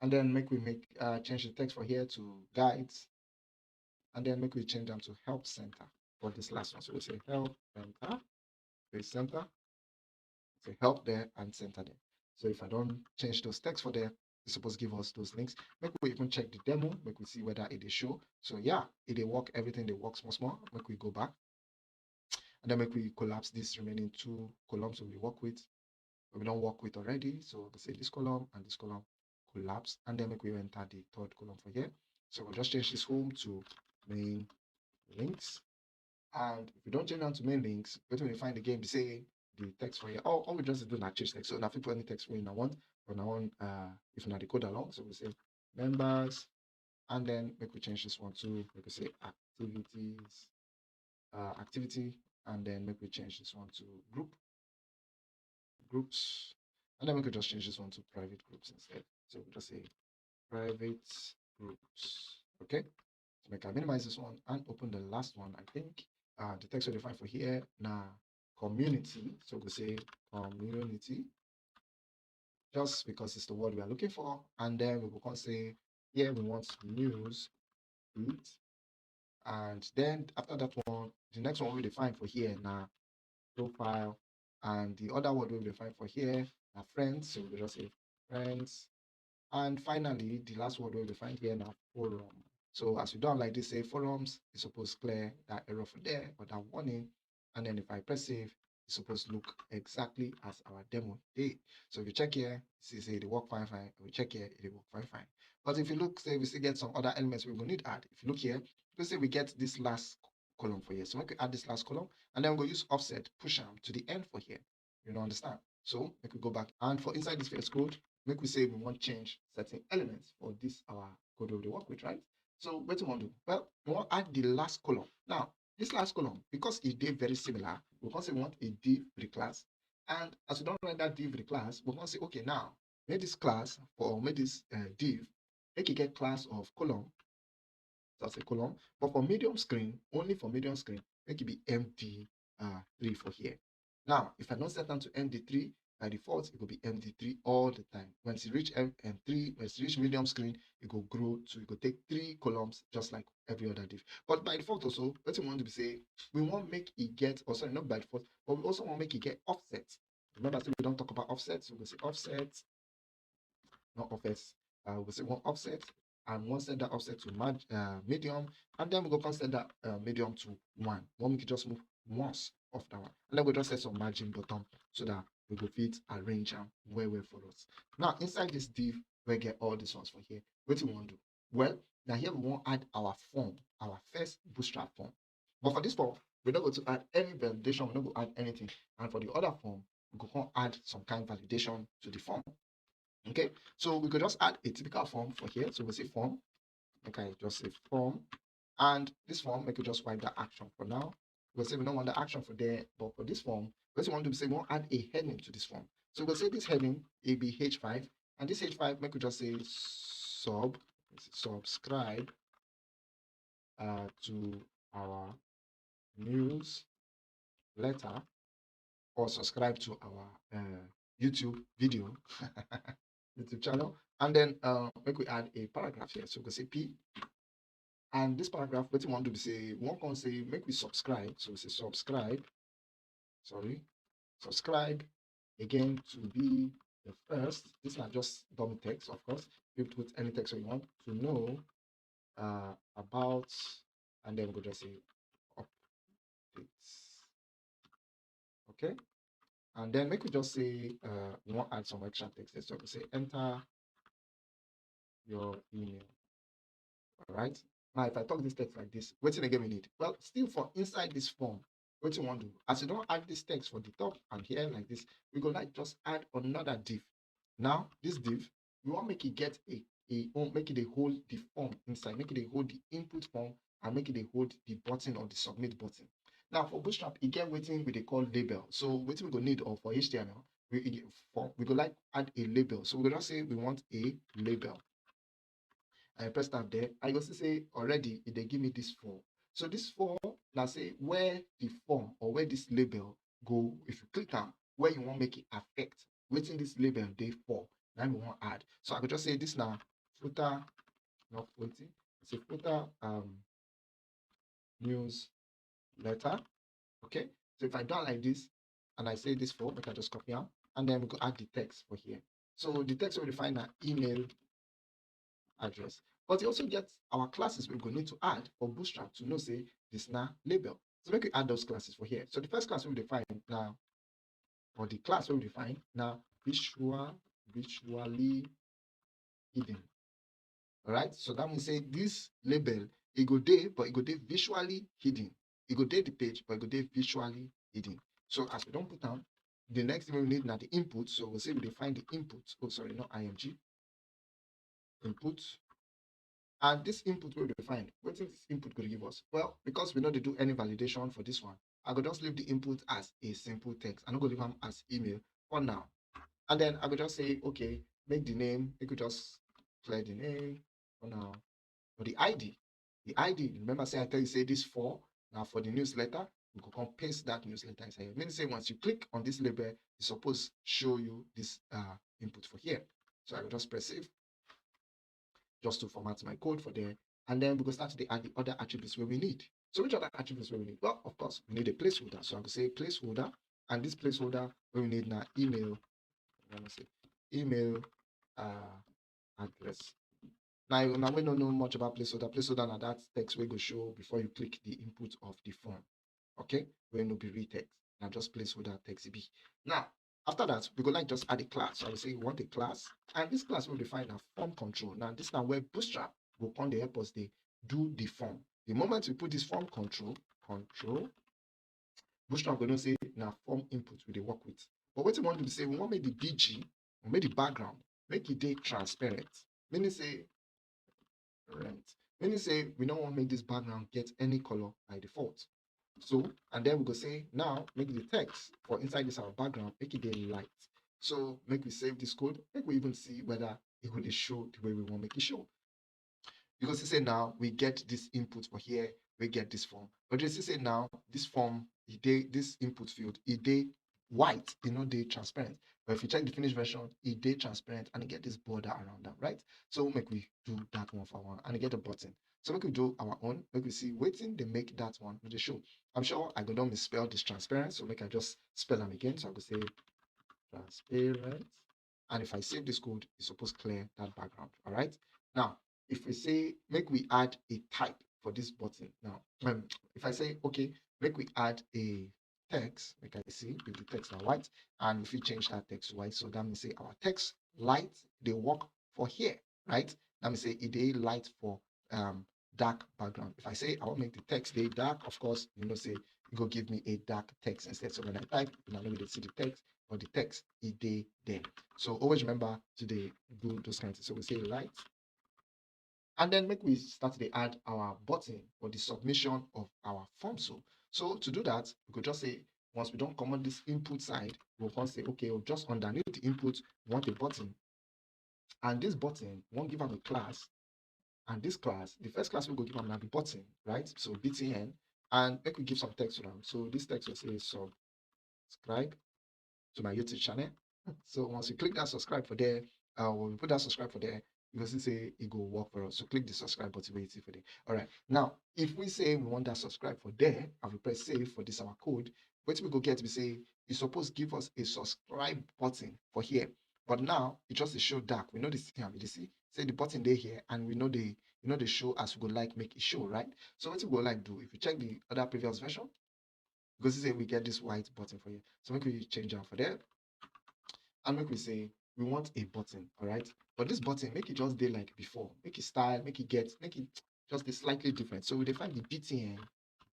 And then make we make uh, change the text for here to guides. And then make we change them to help center for this last one. So we say help center, the center, say help there and center there. So if I don't change those texts for there, it's supposed to give us those links. Make we even check the demo, make we see whether it is show. So yeah, it dey work, everything dey work small small. Make we go back. And then make we collapse these remaining two columns we work with, we don't work with already. So we say this column and this column collapse, and then make we enter the third column for here. So we'll just change this home to main links. And if we don't change them to main links, when we find the game, they say the text for here. All, all we just do now change text. So now people any text we now want, but now want uh if not the code along. So we say members, and then make we change this one to, we could say activities, uh, activity, and then make we change this one to group, groups, and then we could just change this one to private groups instead. So we'll just say private groups. Okay. So make I minimize this one and open the last one. I think uh, the text we define for here now community. So we say community just because it's the word we are looking for. And then we will come say here we want news feed. And then after that one, the next one we define for here now profile. And the other word we define for here now friends. So we just say friends. And finally, the last word we define here now forum. So as we don't like this, say forums, it's supposed to clear that error for there or that warning. And then if I press save, it's supposed to look exactly as our demo did. So if you check here, see say they work fine fine. If you check here, it work fine fine. But if you look, say we still get some other elements we will need add. If you look here, you see we get this last column for here. So we can add this last column, and then we'll use offset, push them to the end for here. You don't understand? So we could go back, and for inside this first code, make we say we want change certain elements for this our code we work with, right? So what do we want to do? Well, we want add the last column. Now this last column, because it did very similar, we can say we want a div with the class. And as we don't render div with the class, we can say, okay, now make this class for make this uh, div, make it get class of column. That's a column. But for medium screen, only for medium screen, make it be M D uh, three for here. Now, if I don't set them to M D three, by default, it will be M D three all the time. When it's reach M M three, when it's reach medium screen, it will grow to, it will take three columns just like every other div. But by default also, what we want to be say, we want make it get, or sorry, not by default, but we also want make it get offset. Remember, so we don't talk about offset, so we say offset, not offset. Uh, we say one offset, and one set that offset to marg uh, medium, and then we go come set that uh, medium to one. One we can just move once off that one, and then we just set some margin bottom so that we go fit arrange them well well for us. Now inside this div, we get all these ones for here. What do we want to do? Well, now here we want add our form, our first Bootstrap form. But for this form, we don't go to add any validation, we don't go add anything. And for the other form, we go come add some kind of validation to the form. Okay, so we could just add a typical form for here. So we say form. Okay, just say form. And this form, we could just wipe that action for now. We'll say we don't want the action for there, but for this form, we want to say we want to add a heading to this form. So we'll say this heading A B H five, and this H five, we could just say sub, subscribe uh, to our news letter or subscribe to our uh, YouTube video, YouTube channel. And then uh, make we add a paragraph here. So we say P. And this paragraph, what you want to say, one can say, make we subscribe. So we say subscribe. Sorry, subscribe again to be the first. This is not just dummy text, of course. You put any text you want to know uh, about, and then we just say updates. Okay, and then make we just say uh, we want add some extra text. So we say enter your email. All right. Now, if I talk this text like this, what again we need? Well, still for inside this form, what you want to do? As you don't add this text for the top and here like this, we go like just add another div. Now, this div, we want make it get a a own, make it a hold the form inside, make it a hold the input form, and make it a hold the button or the submit button. Now for Bootstrap, you get waiting with they call label. So what we go need or for H T M L, we for we go like add a label. So we go just say we want a label. I press tab there. I go see say already it they give me this form. So this form now say where the form or where this label go. If you click on where you want make it affect, waiting this label they for. Now we want add. So I could just say this now footer, not footer. It's a footer um news letter. Okay. So if I do like this and I say this for, we can just copy am, and then we go add the text for here. So the text we define an email address. But you also get our classes we go need to add for Bootstrap to know say this na label. So make we add those classes for here. So the first class we define now, or the class we define now, visual visually hidden. All right. So that means say this label, it go dey, but it go dey visually hidden. It go dey the page, but it go dey visually hidden. So as we don't put down, the next thing we need now the input. So we'll say we define the input. Oh, sorry, not I M G. Input. And this input we define. What is this input going to give us? Well, because we know they do any validation for this one, I could just leave the input as a simple text. I no go leave am as email for now. And then I could just say, okay, make the name, you could just clear the name for now. For the I D, the I D, remember say I tell you say this for now for the newsletter, we go come paste that newsletter inside here. Meaning say once you click on this label, it's supposed to show you this uh, input for here. So I will just press save just to format my code for there. And then we go start to add the other attributes where we need. So which other attributes where we need? Well, of course, we need a placeholder. So I will say placeholder, and this placeholder where we need now email. Let me say email uh, address. Now, now we don't know much about placeholder. Placeholder now that text we go show before you click the input of the form. Okay, we no be real text. Now just placeholder text be. Now, after that, we go like just add a class. So I will say we want a class, and this class will define a form control. Now, this now where Bootstrap will come to help us they do the form. The moment we put this form control, control, Bootstrap go know say now form input we dey work with. But what we want to say, we want make the B G or make the background make it dey transparent. Meaning say rent. Meaning say we don't want make this background get any color by default. So, and then we go say now make the text for inside this our background make it dey light. So make we save this code, make we even see whether it will show the way we want make it show. Because he say now we get this input for here, we get this form. But you see say now this form, it dey this input field, it dey white, it no dey transparent. But if you check the finished version, it dey transparent and it get this border around them, right? So make we do that one for one and it get a button. So make we do our own, make we see wetin dey make that one no dey show. I'm sure I go don misspell this transparent, so make I just spell am again. So I go say transparent. And if I save this code, it's supposed to clear that background. All right. Now, if we say make we add a type for this button now, um, if I say okay, make we add a text, make I see if the text are white, and if we change that text to white, so that means say our text light they work for here, right? That means say it dey light for um dark background. If I say I want make the text dey dark, of course, you know say it go give me a dark text instead. So when I type, you know, we dey see the text, but the text it dey there. So always remember to dey do those kinds of things. So we say light. And then make we start to add our button for the submission of our form. So, so to do that, we could just say, once we don't comment this input side, we'll come say, okay, we'll just underneath the input, we want a button. And this button, we won't give them a class. And this class, the first class we go give them now the button, right? So B T N, and make we give some text to them. So this text will say subscribe to my YouTube channel. So once you click that subscribe for there, uh, when we put that subscribe for there, you can see say it go work for us. So click the subscribe button where you see for there. All right. Now, if we say we want that subscribe for there, and we press save for this our code, what we go get, we say it's supposed to give us a subscribe button for here. But now it just a show dark. We know this thing, we see say the button there here, and we know the you know the show as we go like make it show, right? So what we go like do if you check the other previous version, because say we get this white button for here. So make we change out for that. And make we say we want a button, all right? But this button, make it just day like before. Make it style, make it get, make it just be slightly different. So we define the B T N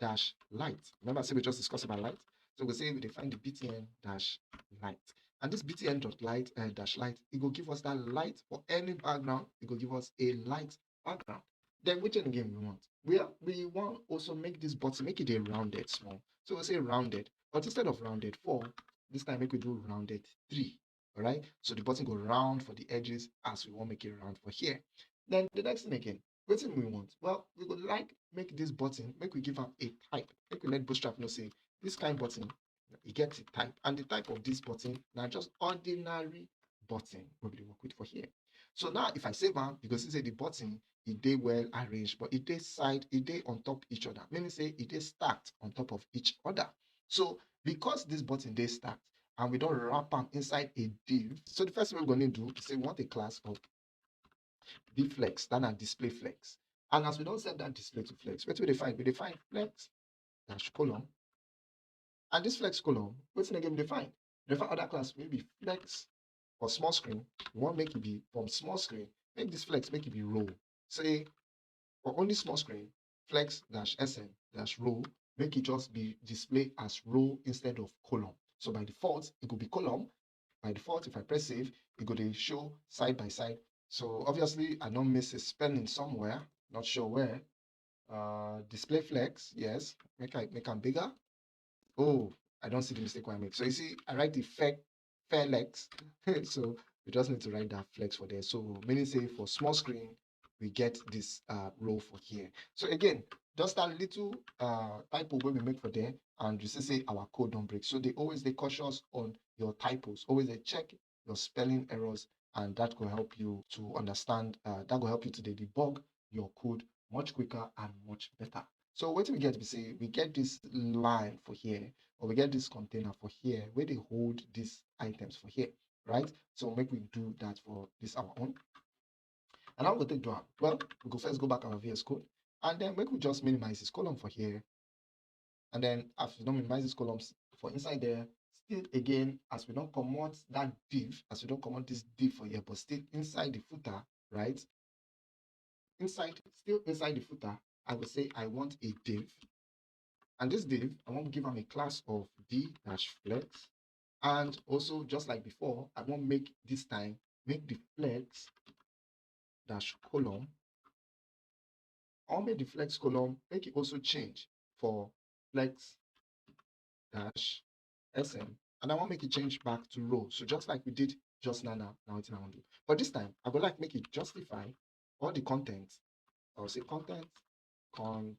dash light. Remember, say we just discussed about light. So we say we define the B T N dash light. And this B T N dot light uh, dash light, it will give us that light for any background. It will give us a light background. Then which again we want? We are, we want also make this button, make it a rounded small. So we say rounded, but instead of rounded four, this time make we do rounded three. All right. So the button go round for the edges as we want make it round for here. Then the next thing again, what do we want? Well, we would like make this button, make we give them a type. Make we let Bootstrap know say this kind button, it gets a type. And the type of this button now just ordinary button wey we dey work with for here. So now if I save am, you go see say the button, e dey well arranged, but e dey side, e dey on top each other, meaning say e dey stacked on top of each other. So because this button dey stacked and we don wrap am inside a div, so the first thing we're going to do is say we want a class of div flex, that na display flex. And as we don set that display to flex, wetin we dey find? We dey find flex dash column. And this flex column, wetin again we dey find? We dey find other class wey be flex for small screen. We wan make e be from small screen, make this flex make e be row. Say for only small screen, flex dash S M dash row, make e just be display as row instead of column. So by default, e go be column. By default, if I press save, e go dey show side by side. So obviously, I don miss a spelling somewhere, not sure where. Uh, display flex, yes, make I make am bigger. Oh, I don see the mistake wey I make. So you see, I write the fe-, flex. So we just need to write that flex for there. So meaning say for small screen, we get this uh, row for here. So again, just that little uh, typo wey we make for there, and you see say our code don break. So dey always dey cautious on your typos. Always dey check your spelling errors, and that go help you to understand, uh, that go help you to dey debug your code much quicker and much better. So wetin we get be say we get this line for here, or we get this container for here wey dey hold these items for here, right? So make we do that for this our own. And how we go take do am? Well, we go first go back our V S Code, and then make we just minimize this column for here. And then as we don minimize these columns for inside there, still again, as we don comot that div, as we don comot this div for here, but still inside the footer, right? Inside, still inside the footer, I go say I want a div. And this div, I wan give am a class of d dash flex. And also, just like before, I wan make this time, make the flex dash column. I wan make the flex column, make it also change for flex dash S M. And I wan make it change back to row. So just like we did just now, now, na wetin I wan do. But this time, I go like make it justify all the content. I'll say content, con,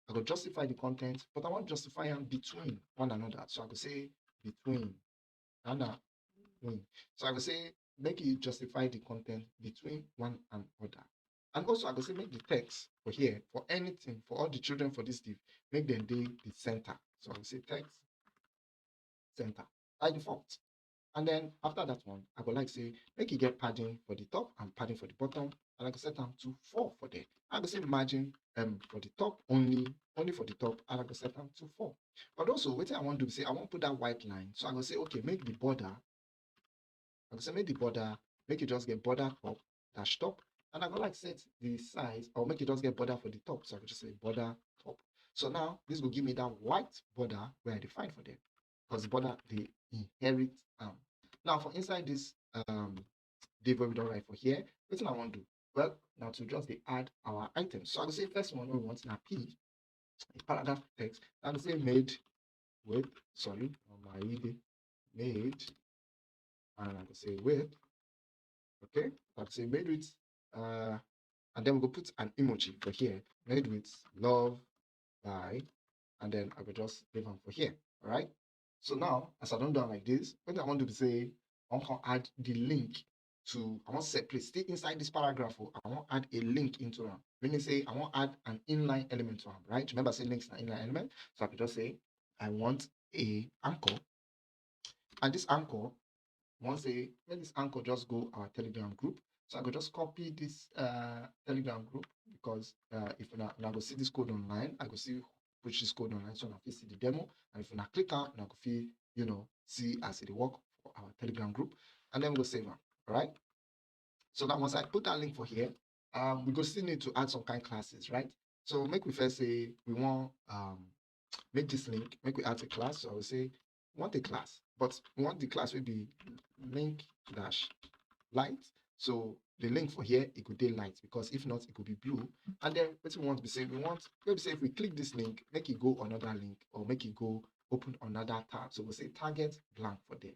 I go justify the content, but I wan justify am between one another. So I go say between, and na win. So I go say make you justify the content between one another. And also I go say make the text for here, for anything, for all the children for this div, make dem dey the center. So I go say text center by default. And then after that one, I go like say make e get padding for the top and padding for the bottom, and I go set am to four for there. I go say margin um for the top only, only for the top, and I go set am to four. But also, wetin I wan do be say I wan put that white line. So I go say, okay, make the border, I go say make the border, make it just get border top dash top, and I go like set the size, or make it just get border for the top. So I go just say border top. So now this go give me that white border wey I define for them, because the border dey inherit am. Now for inside this um div wey we don write for here, wetin I wan do? Well, na to just dey add our items. So I go say first one wey we want na P, a paragraph text. I go say made with, sorry, on my E D, made, and I go say with, okay, I go say made with, uh, and then we go put an emoji for here, made with love by, and then I go just leave am for here, all right? So now, as I don do am like this, wetin I wan do be say, I wan come add the link to, I wan separate, still inside this paragraph, oh, I wan add a link into am. Meaning say I wan add an inline element to am, right? Remember say links na inline element. So I could just say, I want a anchor. And this anchor, I wan say, let this anchor just go our Telegram group. So I go just copy this uh, Telegram group, because uh, if una, una go see this code online, I go see push this code online so una fit see the demo. And if una click am, una go fit, you know, see as e dey work for our Telegram group. And then we go save am, all right? So now once I put that link for here, um, we go still need to add some kind classes, right? So make we first say we wan um, make this link, make we add a class. So I will say we want a class, but we want the class wey be link dash light. So the link for here, e go dey light, because if not, e go be blue. And then wetin we want be say we want, maybe say if we click this link, make e go another link, or make e go open another tab. So we say target blank for there.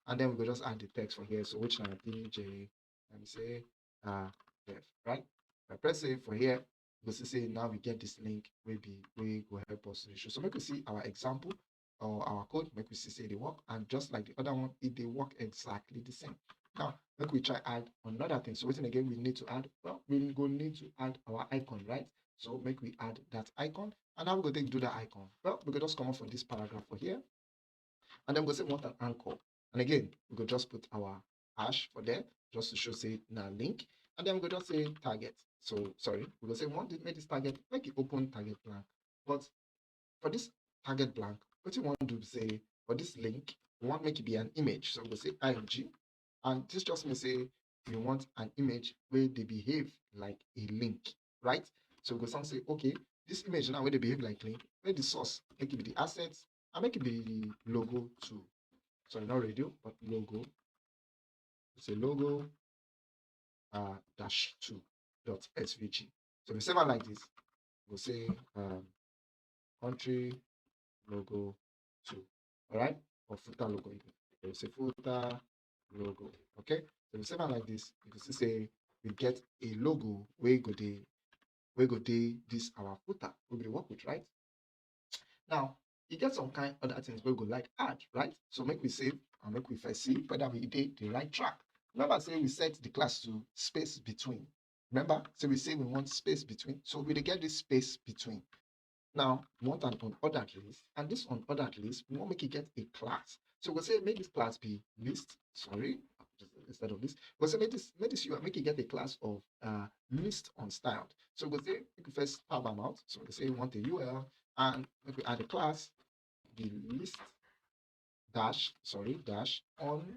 And then we go just add the text for here. So which na D J, let me say uh dev, right? If I press save for here, you go see say now we get this link wey be, wey go help us to show. So make we see our example. or our code, make we see say e dey work. And just like the other one, e dey work exactly the same. Now, make we try add another thing. So wetin again we need to add? Well, we go need to add our icon, right? So make we add that icon. And how we go take do that icon? Well, we go just comot for this paragraph for here. And then we go say we want an anchor. And again, we go just put our hash for there, just to show say na link. And then we go just say target. So sorry, we go say we want to make this target, make it open target blank. But for this target blank, wetin we want to do be say for this link, we want make it be an image. So we go say I M G. And this just means say you want an image wey dey behave like a link, right? So we go sound say, okay, this image now wey dey behave like link, make the source, make it be the asset, and make it be the logo too. Sorry, not radio, but logo. It's a logo uh, dash two dot S V G. So we save it like this. We'll say um, country logo two. All right? Or footer logo. We'll say footer logo. Okay? So we save it like this. You can see say we get a logo wey go dey wey go dey this our footer wey we dey work with, right? Now, e get some kind other things wey we go like add, right? So make we save and make we first see whether we dey the right track. Remember say we set the class to space between. Remember say we say we want space between, so we dey get this space between. Now, we want an unordered list, and this unordered list, we want make it get a class. So we say make this class be list, sorry, instead of this, we say make this make this U R L make it get a class of uh, list unstyled. So we say make we first tab am out. So we say we want a U R L, and make we add a class, the list dash, sorry, dash unstyled.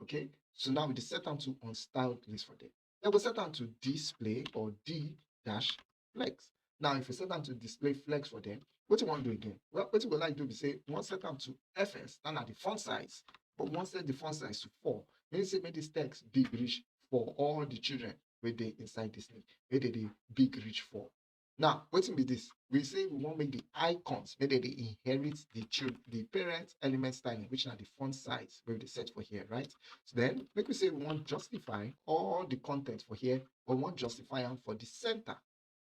Okay, so now we dey set am to unstyled list for them. Then we set am to display or d dash flex. Now, if we set am to display flex for them, wetin we wan do again? Well, wetin we like do be say we wan set am to F S, that na the font size, but we wan set the font size to four. Meaning say make this text big reach for all the children wey dey inside this link, make dem dey big reach four. Now, wetin be this? We say we wan make the icons, make dem dey inherit the chil-, the parent element styling, which na the font size wey we dey set for here, right? So then, make we say we wan justify all the content for here, but we wan justify am for the center.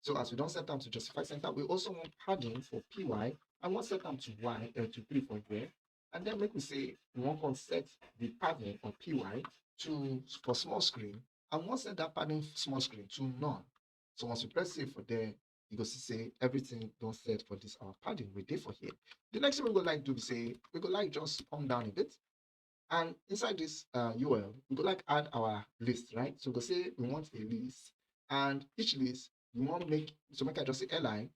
So as we don set am to justify center, we also want padding for P Y, and we wan set am to Y, uh, to three for here. And then make we say we wan come set the padding of P Y to, for small screen, and we wan set that padding small screen to none. So once we press save for there, you go see say everything don set for this our padding wey dey for here. The next thing we go like do be say we go like just come down a bit, and inside this uh, U R L, we go like add our list, right? So we go say we want a list, and each list we wan make, so make I just say L I,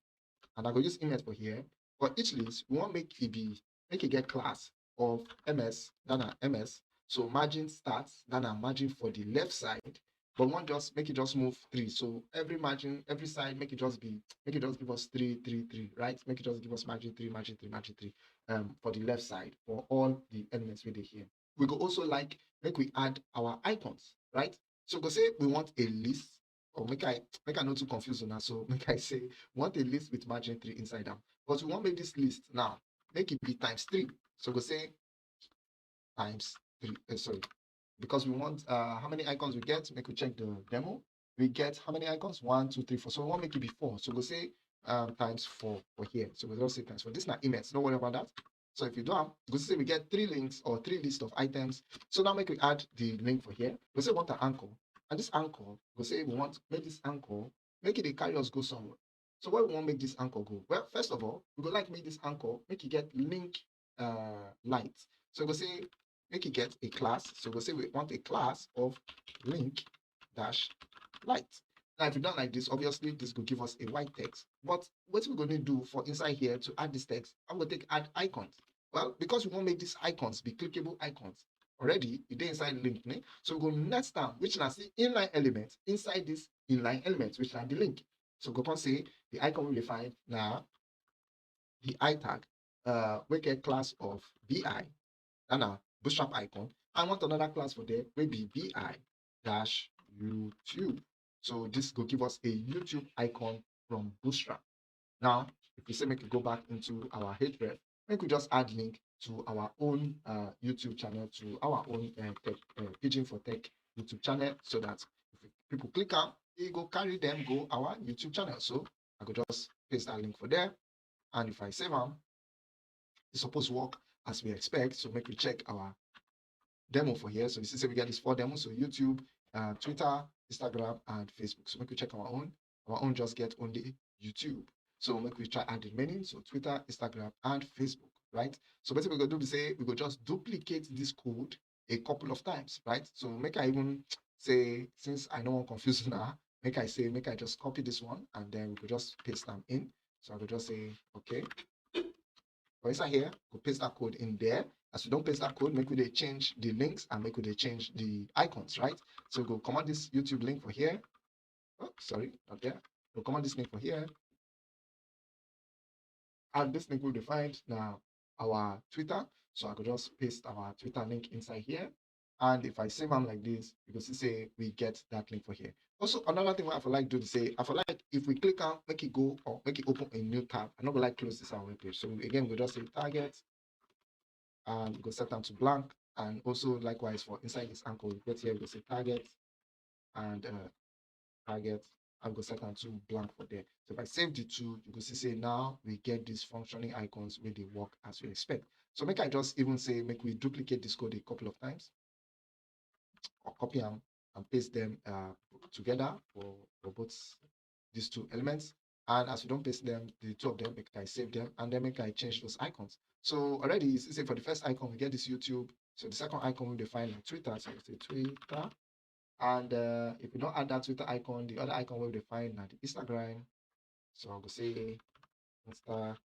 and I go use index for here. For each list, we wan make e be, make e get class of M S, that na M S. So margin starts, that na margin for the left side, but we wan just make it just move three. So every margin, every side, make it just be, make it just give us three, three, three, right? Make it just give us margin three, margin three, margin three, um, for the left side for all the elements wey dey here. We go also like make we add our icons, right? So we go say we want a list, or make I, make I no too confuse una, so make I say we want a list with margin three inside am. But we wan make this list now, make it be times three. So we go say times three, uh, sorry, because we want, uh, how many icons we get, make we check the demo. We get how many icons? One, two, three, four. So we wan make it be four. So we go say um, times four for here. So we go just say times four. This na index, no worry about that. So if you do am, you go see say we get three links or three lists of items. So now make we add the link for here. We say we want an anchor. And this anchor, we say we want make this anchor, make it dey carry us go somewhere. So where we wan make this anchor go? Well, first of all, we go like make this anchor, make it get link uh, light. So we go say make it get a class. So we go say we want a class of link dash light. Now, if we done like this, obviously this go give us a white text. But what we gonna do for inside here to add this text? I'm gonna take add icons. Well, because we wan make these icons be clickable icons already, e dey inside link, ne? So we go next time, which na see inline element inside this inline element, which na the link. So we go come say the icon we find now, the I tag, uh, we get class of B I, and a Bootstrap icon. I want another class for there, maybe B I dash YouTube. So this go give us a YouTube icon from Bootstrap. Now, if we say make we go back into our href, make we just add link to our own uh, YouTube channel, to our own uh, tech, uh, Pidgin for Tech YouTube channel, so that if people click am, e go carry them go our YouTube channel. So I go just paste that link for there. And if I save am, e suppose work as we expect. So make we check our demo for here. So you see say we get these four demos. So YouTube, uh, Twitter, Instagram, and Facebook. So make we check our own. Our own just get only YouTube. So make we try add the remaining. So Twitter, Instagram, and Facebook, right? So basically we go do be say we go just duplicate this code a couple of times, right? So make I even say, since I no wan confuse una, make I say, make I just copy this one and then we go just paste am in. So I go just say, okay. For inside here, go paste that code in there. As we don paste that code, make we dey change the links and make we dey change the icons, right? So go comot this YouTube link for here. Oh, sorry, not there. Go comot this link for here. And this link we dey find na our Twitter. So I go just paste our Twitter link inside here. And if I save am like this, you go see say we get that link for here. Also, another thing wey I for like do be say, I for like if we click am, make it go or make it open a new tab. I no go like close this our web page. So again, we just say target, and we go set am to blank. And also likewise for inside this anchor, we get here, we go say target, and uh, target, and we go set am to blank for there. So if I save the two, you go see say now we get these functioning icons wey dey work as we expect. So make I just even say, make we duplicate this code a couple of times, or copy am and paste them uh, together for, for both these two elements. And as we don paste them, the two of them, make I save them, and then make I change those icons. So already, you see say for the first icon, we get this YouTube. So the second icon we dey find na Twitter. So we say Twitter. And uh, if we don add that Twitter icon, the other icon wey we dey find na the Instagram. So I go say Insta,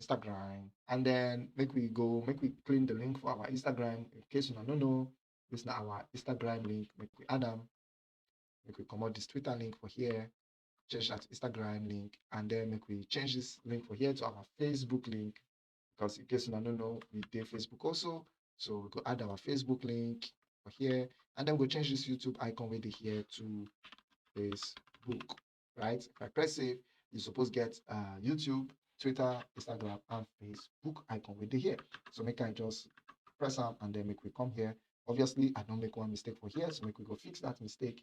Instagram. And then make we go, make we clean the link for our Instagram. In case una no know, this na our Instagram link. Make we add am. Make we comot this Twitter link for here, change that Instagram link, and then make we change this link for here to our Facebook link. Because in case una no know, we dey Facebook also. So we go add our Facebook link for here, and then we go change this YouTube icon wey dey here to Facebook, right? If I press save, you suppose get uh, YouTube, Twitter, Instagram, and Facebook icon wey dey here. So make I just press am and then make we come here. Obviously, I don make one mistake for here, so make we go fix that mistake.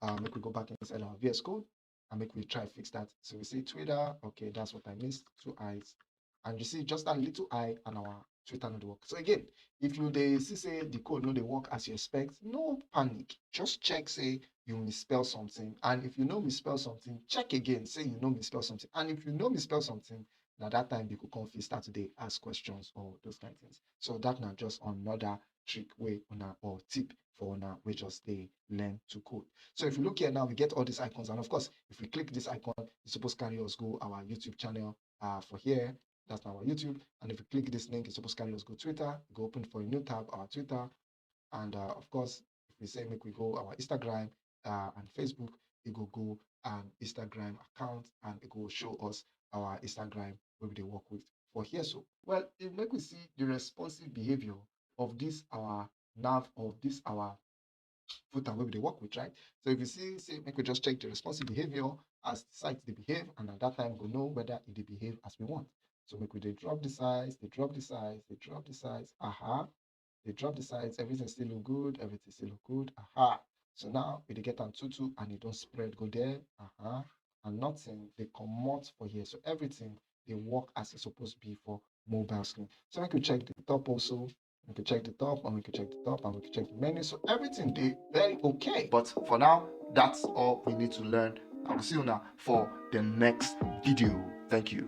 Uh, make we go back inside our V S Code and make we try fix that. So we say Twitter. Okay, that's what I missed. Two eyes. And you see, just that little eye and our Twitter no dey work. So again, if you dey see say the code no dey work as you expect, no panic. Just check say you misspell something. And if you no misspell something, check again, say you no misspell something. And if you no misspell something, na that time you go come fit start to dey ask questions or those kind of things. So that na just another trick wey una, or tip for una wey just dey learn to code. So if you look here now, we get all these icons. And of course, if we click this icon, e suppose carry us go our YouTube channel uh, for here. That's our YouTube. And if we click this link, e suppose carry us go Twitter. Go open for a new tab, our Twitter. And uh, of course, if we say make we go our Instagram uh, and Facebook, e go go an Instagram account and e go show us our Instagram wey we dey work with for here. So, well, e make we see the responsive behavior of this our nav, of this our footer wey we dey work with, right? So if you see say make we just check the responsive behavior as the site dey behave, and at that time go know whether e dey behave as we want. So make we dey drop the size, dey drop the size, dey drop the size. Aha, dey drop the size. Everything still look good. Everything still look good. Aha. So now we dey get am two two, and e don spread go there. Aha. And nothing dey comot for here. So everything dey work as e suppose be for mobile screen. So make we check the top also. We can check the top, and we can check the top, and we can check the menu. So everything dey very okay. But for now, that's all we need to learn. I will see you now for the next video. Thank you.